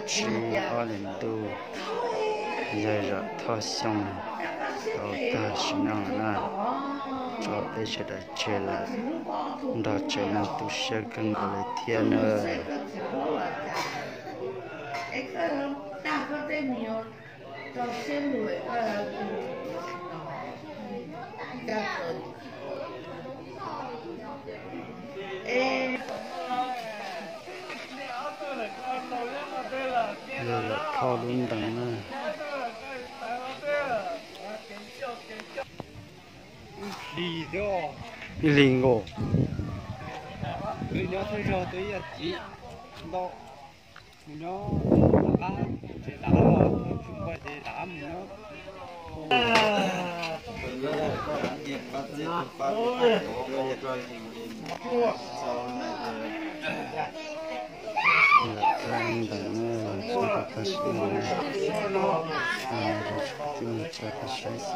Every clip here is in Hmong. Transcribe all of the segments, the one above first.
Tswv ob li ntuj, yog zam thoj xyoo tau tag sim no na, tso peb sawv daws tseg lawm, nrog tsev neeg tu siab kawg nkaus li thiab na. Yog lam khau lub ntees na. Ib hlis nkaus. Nyob thawj zaug twb yog txiv ntau, mus nyob qab, ces rov qab los, tsis nquag ces rov qab mus nyob. Lam khau lub ntees na, tag sim no na, tib mus tsa saib xwb.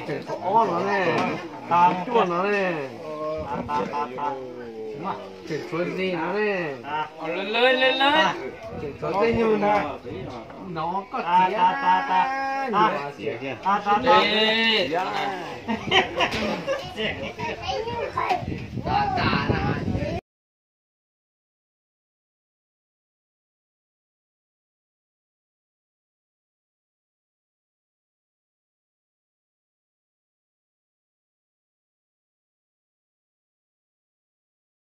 Tseem thaum ob no ne, tas cuaj no ne. Tseem tshuav zis no ne. Tseem tshuav tej nyuag no, koj txiv, nyuam txiv.